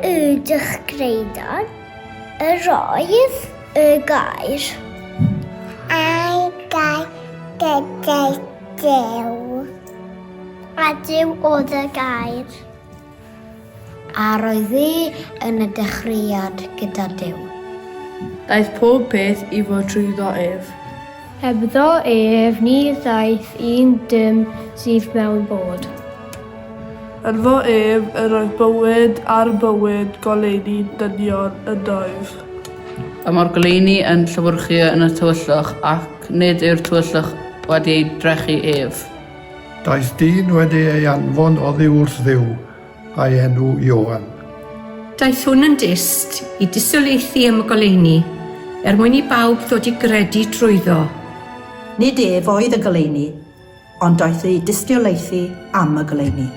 y dechreuad yr oedd y gair. A'r gair gyda Duw. A Duw oedd y gair. A roedd e yn y dechreuad gyda Duw. Daeth pob peth i fod trwyddo ef. Hebddo ef ni ddaeth un dim sydd mewn bod. Ynddo ef yr oedd bywyd, a'r bywyd goleuni dynion ydoedd. Y mae'r goleuni yn llewyrchu yn y tywyllwch, ac nid yw'r tywyllwch wedi ei drechu ef. Daeth dyn wedi ei anfon oddi wrth Dduw, a'i enw Ioan. Daeth hwn yn dyst i dystiolaethu am y goleuni, er mwyn i bawb ddod i gredu trwyddo. Nid ef oedd y goleuni, ond daeth i dystiolaethu am y goleuni.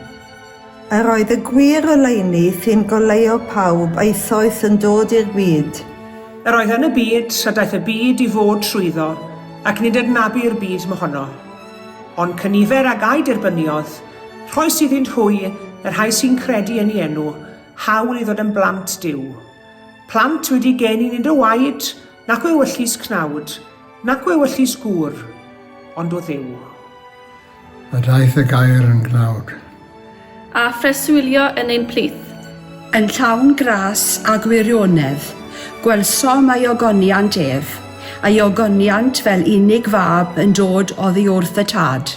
Yr oedd y gwir oleuni sy'n goleuo pawb eisoes yn dod i'r byd. Yr oedd yn y byd, a daeth y byd i fod trwyddo, ac nid adnabu'r byd mohono. Ond cynifer ag a'i derbyniodd, rhoes iddynt hwy, y rhai sy'n credu yn ei enw, hawl i ddod yn blant Duw. Plant wedi geni nid o waed, nac o ewyllys cnawd, nac o ewyllys gŵr, ond o Dduw. A daeth y gair yn gnawd. A phreswylio yn ein plith. Yn llawn gras a gwirionedd, gwelsom ei ogoniant ef, ei ogoniant fel unig fab yn dod oddi wrth y Tad.